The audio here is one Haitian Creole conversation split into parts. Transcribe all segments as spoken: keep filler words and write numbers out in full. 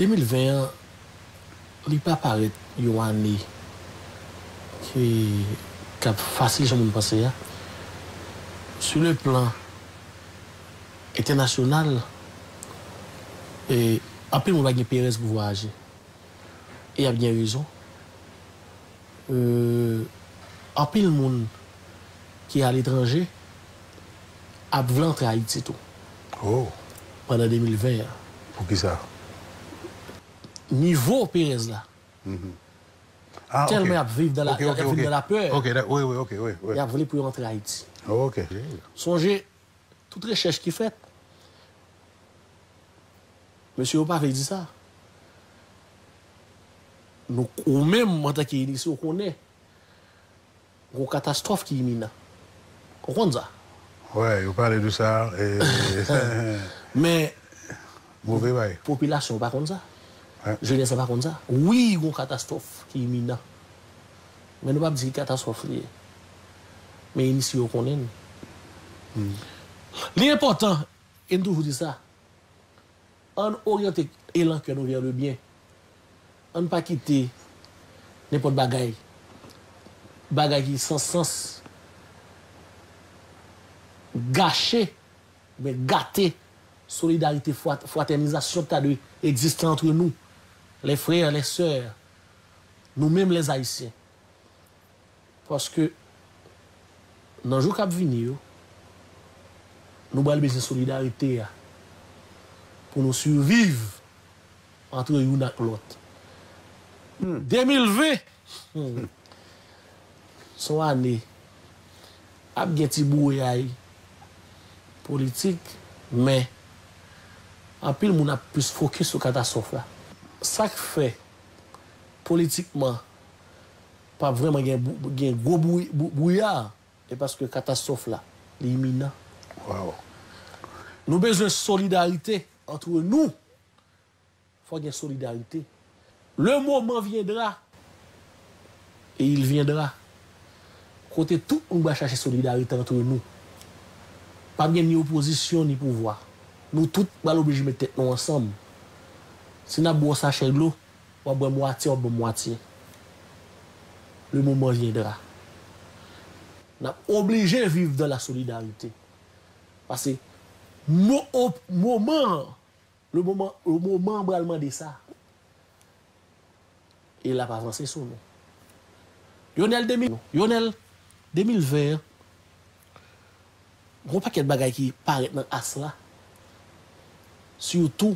De mil ven an, li pa parèt yon ane ki, k ap fasil jan moun panse a. Sou le plan entènasyonal, e, anpil moun pa gen perèz pou vwayaje. E y ap gen rezon. E, anpil moun ki aletranje ap vle antre Ayiti tou. Oh. Pandan de mil ven an. Poukisa? Nivo perèz la. Mhm. Ah, tèlman y ap viv nan la, y ap viv nan lapè. Ok, wi, wi, ok, wi, wi. Y ap vle pou yo antre Ayiti. Ok. Sonje, tout rechèch ki fèt, mesye yo pa vle di sa. Nou, ou menm, antanke inisye, ou konnen, gon katastwòf ki iminan. Ou konn sa? Wi, yo pale de sa. E, men, move bay. Popilasyon pa konn sa. Jenès la pa konn sa. Wi, gon katastwòf ki iminan. Men nou p ap di ki katastwòf li ye. Men inisye yo konnen l. Li enpòtan, e n toujou di sa, ann oryante elan kè nou vers le bien. Ann pa kite nenpòt bagay, bagay ki san sans, gache, oubyen gate solidarite, fwa-, fratènizasyon ki ta dwe egziste antre nou, les frères, les sœurs, nou menm les Haïtiens. Paske nan jou k ap vini yo, nou pral bezwen solidarite a pou nou siviv antre youn ak lòt. Hmm. De mil ven, hmm, se yon ane ap gen ti bouyay politik, men anpil moun ap plis fokis sou katastwòf la. Sa k fè politikman p ap vrèman gen bou-, gen gwo bou-, bou-, bwouya, e paske katastwòf la, li iminan. Wow. Nou bezwen solidarite antre nou. Fò gen solidarite. Le moment viendra, et il viendra, kote tout moun va chache solidarite antre nou. P ap gen ni opozisyon, ni pouvwa. Nou tout pral oblije met tèt nou ansanm. Si n ap bwè yon sachè dlo, w ap bwè mwatye, w ap ban m mwatye. Le moment viendra. N ap oblije viv dans la solidarité. Paske mo-, o-, moman an, le moment, le moment an pral mande sa. E l ap avanse sou nou. Yonèl de mil, Yonèl de mil ven an, gon pakèt bagay ki parèt nan as la, sitou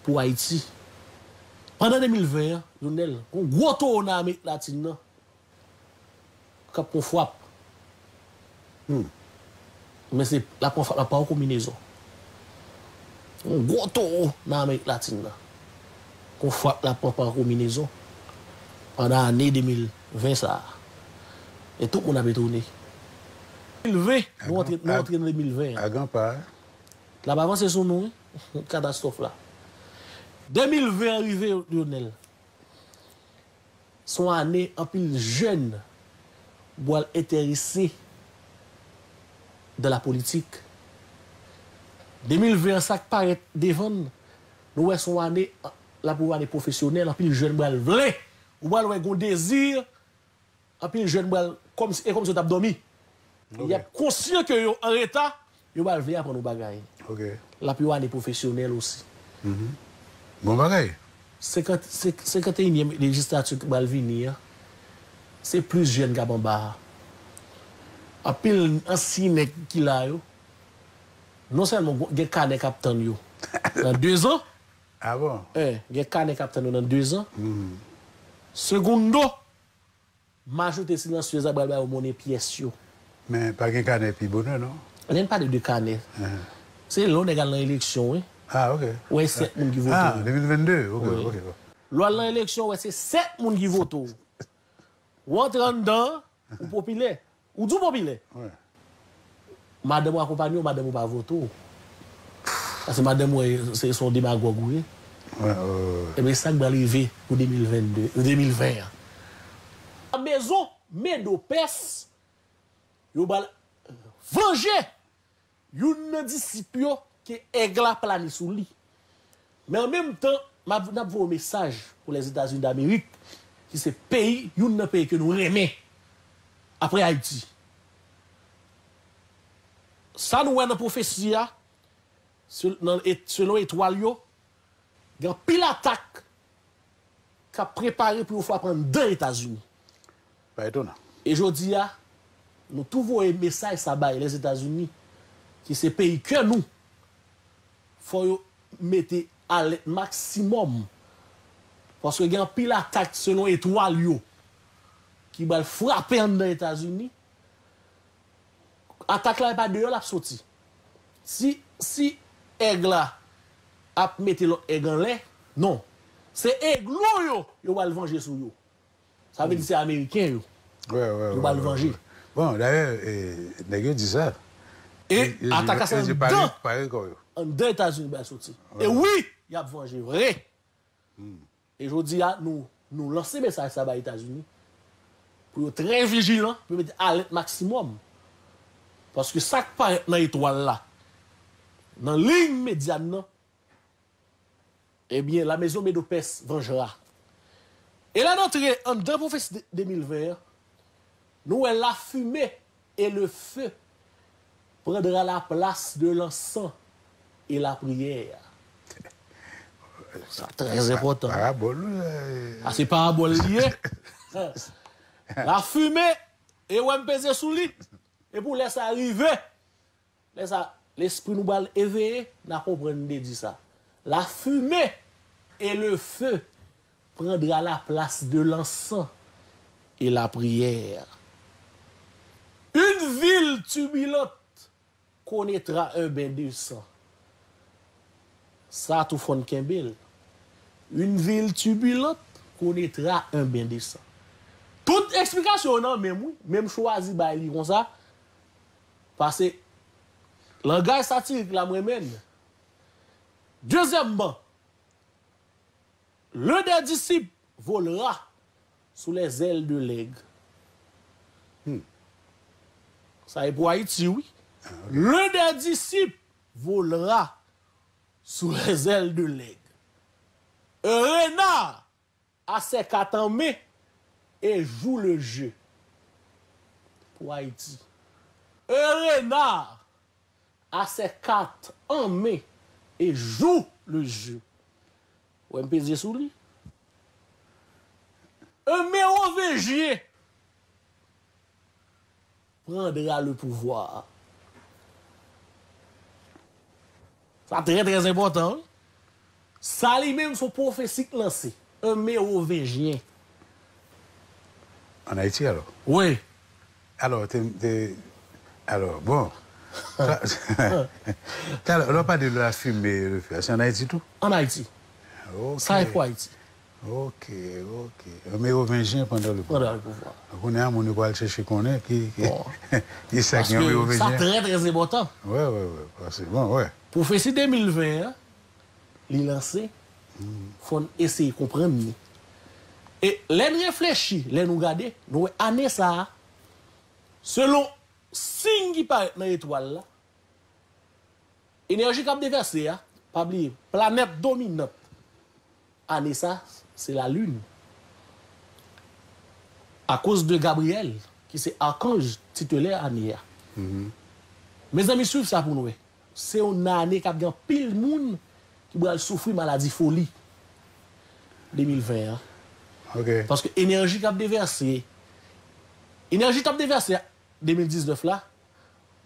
pou Ayiti. Pandan de mil ven an, Yonèl, gon gwo towo nan Amerik Latin nan k ap pran fwap. Hmm. Men se, l ap pran fwap la pa yon konbinezon. Yon gwo towo nan Amerik Latin nan. Gon fwap l ap pran pa yon konbinezon pandan ane de mil ven sa a. E tout moun ap etone. De mil ven, nou antre, nou antre nan de mil ven an. Agan pa. L ap avanse sou nou, wi. Katastwòf la. De mil ven an rive, Lionel. Se yon ane anpil jèn pral enterese dans la politique. De mil ven an, sa k parèt devan n, nou wè se yon ane, l ap yon ane pwofesyonèl, anpil jèn pral vle, ou pral wè gon dezi, anpil jèn pral, kòmsi, e kòmsi yo t ap dòmi. Ok. Y ap konsyan ke yo an reta, yo pral vle aprann yon bagay. Ok. L ap yon ane pwofesyonèl osi. Mhm. Bon bagay. Senkant, senk-, senkanteyinyèm lejislati ki pral vini an, se plis jèn k ap anba a. Anpil ansyen nèg ki la yo, non sèlman gen kanè k ap tann yo nan dezan, ah bon? Eh, gen kanè k ap tann yo nan dezan. Mhm. Segundo, majorite silansyez la pral ba yo monnen pyès yo. Men pa gen kanè pi bonè, non? Lè n pale de kanè, se lè yon nèg al nan eleksyon, wi. Ah, ok. Wè sèt moun ki vote. Ah, de mil vennde, ok, ok. Lè w al nan eleksyon, wè se sèt moun ki vote w. Ou antre anndan, ou popilè. Ou di w popilè. Wi. Madanm ou akonpanye w, madanm ou pa vote w. Paske madanm ou wè se, se yon demagòg ou ye. Wi, wi, wi. Ebyen, sa k pral rive pou de mil vennde, de mil ven an. Nan mezon Medopès, yo pral vanje youn nan disip yo ke èg la plane sou li. Men an menm tan, M ap, n ap voye yon mesaj pou Lèzetazini Damerik, ki se peyi, youn nan peyi ke nou renmen, apre Ayiti. Sa nou wè nan pwofesi a, se-, nan et-, selon etwal yo, gen anpil atak k ap prepare pou yo frape anndan Etazini. Pa etonan. E jodi a, nou tou voye mesaj sa bay Lèzetazini, ki se peyi kè nou, fò yo mete alèt maksimòm. Paske gen anpil atak selon etwal yo ki pral frape anndan Etazini. Atak la, e pa deyò l ap soti. Si, si èg la ap mete lòt èg anlè, non. Se eglo yo, yo pral vanje sou yo. Sa vle di se Ameriken yo. Yo pral vanje. Bon, dayè, e, nèg yo di sa. E atak la se anndan, anndan Etazini bay soti. E wi, y ap vanje vre. E jodi a, nou, nou lanse mesaj sa bay Etazini. Pou yo trè vijilan, pou yo mete alèt maksimòm. Paske sa k parèt nan etwal la, nan liy medya n nan, ebyen, la maison Medo-Perse vengera. E lè n antre anndan pwofesi de mil ven an, nou wè la fumée et le feu prendra la place de l'encens et la prière. Sa trè enpòtan. Parabòl, wi. A, se parabòl li ye. La fumée, e wè m peze sou li. E pou lè sa rive, lè sa, lespri nou pral eveye, n a konprann m te di sa. La fumée et le feu prendra la place de l'encens et la prière. Une ville turbulente connaîtra un bain de sang. Sa tou fò n kenbe l. Une ville turbulente connaîtra un bain de sang. Tout eksplikasyon yo nan men m, wi. Men m chwazi bay li konsa. Paske langaj satirik la, m renmen l. Dezyèmman, l'un des disciples volera sous les ailes de l'aigle. Hmm. Sa e pou Ayiti, wi. L'un des disciples volera sous les ailes de l'aigle. Un renard a ses quatre en main et joue le jeu. Pou Ayiti. Un renard a ses quatre en main et joue le jeu. Wè m peze sou li. Un Mérovingien prendra le pouvoir. Sa trè, trè enpòtan, wi. Sa li menm, se yon pwofesi k lanse. Un Mérovingien. Ann Ayiti, alò? Wi. Alò, te, te, alò, bon. Talè, lè w pale de la fumée et le feu, se ann Ayiti tou? Ann Ayiti. Sa e pou Ayiti. Ok, ok. Mérovingien prendra le pouvoir. Prendra le pouvoir. Kounye a, moun yo pral chèche konnen ki, ki, ki sa ki yon Mérovingien. Sa trè, trè enpòtan. Wi, wi, wi. Paske, bon, wi. Pwofesi de mil ven an, li lanse, fò n eseye konprann li. E lè n reflechi, lè nou gade, nou wè ane sa a, selon siy ki parèt nan etwal la, enèji k ap devèse a, pa bliye, planèt dominant ane sa, se lalin. Akoz de Gabriyèl, ki se akanj titelè ane a. Mezanmi, swiv sa pou n wè. Se yon ane k ap gen anpil moun ki pral soufri maladi foli de mil ven an. Paske enèji k ap devèse, enèji k ap devèse de mil diznèf la,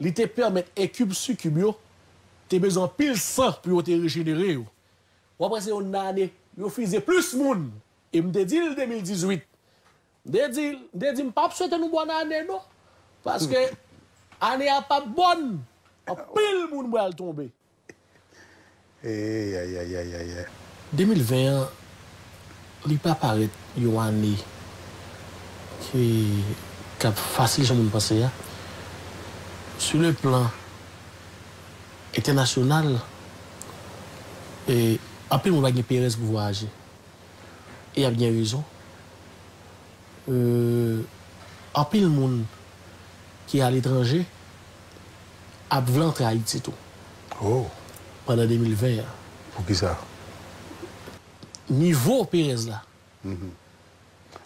li te pèmèt ekip sikib yo te bezwen anpil san pou yo te rejenere yo. W ap wè se yon ane yo fize plis moun. E m te di l de mil dizuit. M te di l, m te di m p ap swete nou bòn ane non. Paske ane a p ap bòn. Anpil moun pral tonbe. Ey, ay, ay, ay, ay, ay. De mil ven an, li pa parèt yon ane ki, k ap fasil jan moun panse a. Sou le plan entènasyonal, e, anpil moun pa gen perèz pou vwayaje. E y ap gen rezon. Euh, anpil moun ki aletranje ap vle antre Ayiti tou. Oh. Pandan de mil ven an. Poukisa? nivo perèz la.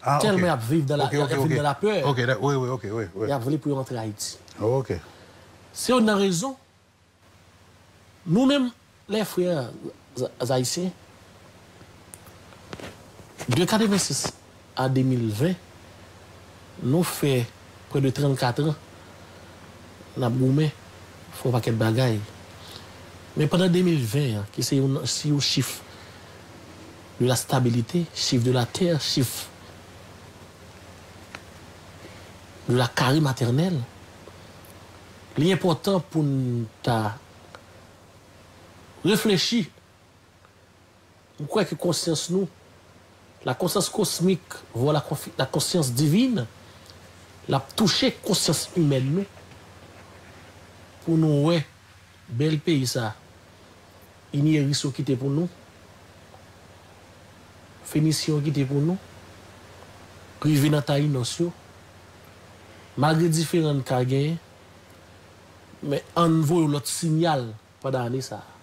Ah, Tèlman ok. Y ap viv nan la, Ok, y ap ok, viv ok. Nan lapè. Ok, da- wi, wi, ok, wi, wi. Y ap vle pou yo antre Ayiti. Ok. Se youn nan rezon. Nou menm, lè frè Ayisyen, de katrevensis a de mil ven, nou fè prè de trannkat an, n ap goumen, fè yon pakèt bagay. Men pandan de mil ven an, ki se yon, si yon chif de la stabilité, chif de la terre, chif de la carré maternelle, li enpòtan pou n ta reflechi. M kwè ke konsyans nou, la conscience cosmique, voire la, confi- la conscience divine, l ap touche konsyans imèn nou pou nou wè bèl peyi sa. Inieris yo kite pou nou. Fenisyen yo kite pou nou. Rive nan Tayinos yo. Malgre diferan n ka genyen, men ann voye yon lòt siyal pandan ane sa a.